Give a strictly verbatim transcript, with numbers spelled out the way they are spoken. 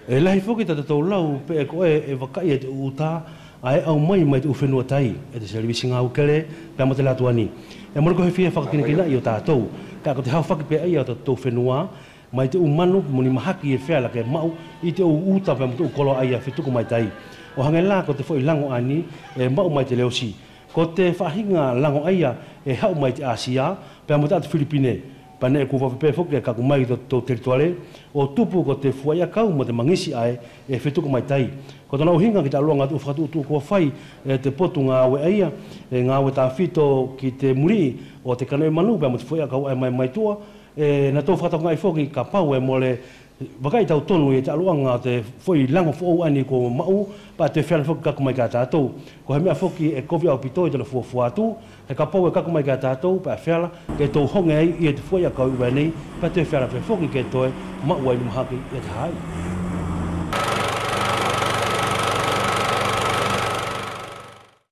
ʻE lahi foki tatatou lau pe ʻe koʻe ʻe vakaʻi e te ʻu ʻuta ʻae ʻe ʻaumai mai te ʻu fenua tai e te selevisi gaue kele pea mo te latuani. ʻE mole ko he fia fakakinakinaʻi ʻo tatou, kaʻe ko te haofaki pe ʻaia ʻo tatou fenua mai te ʻu manu mo ni mahaki ʻe feala ke maʻu ʻi te ʻu ʻuta pea mo te ʻu koloa ʻaia fetuku mai tai. ʻO hage la ko te foʻi lago ʻaeni ʻe maʻu mai te leosi. Ko te faʻahiga lago ʻaia ʻe haʻu mai te Asia pea mo te ʻatu Filipine. Pea neʻe kua vave pe foki ke kaku mai ki totatou telituale ʻo tupu ko te fuaʻi ʻakau mo te magisi ʻae ʻe fetuku mai tai. Ko tona ʻuhiga ki te ʻaluʻaga ʻo te ʻu fakatuʻutuʻu kua fai e te potu gaue ʻaia, ʻe gaue tafito ki te muliʻi ʻo te kanoʻi manu pea mo te fuaʻi ʻakau ʻae mai, mai tuʻa, ʻe natou fakatokanagaʻi foki kapau ʻe mole vakaʻi tautonu ia te ʻaluʻaga ʻo te foʻi lago foʻou ʻaeni kua maʻu, pea toe feala foki ke kaku mai kia tatou. Ko he meʻa foki ʻe kovi ʻaupito ʻi tona fuafua atu, he kapau ʻe kaku mai kia tatou pea feala ke tou hoge ai ia te fuaʻi ʻakau ʻi ʻUvea nei, pea toe feala pe foki ke toe maʻu ai ni mahaki ia te hahaʻi.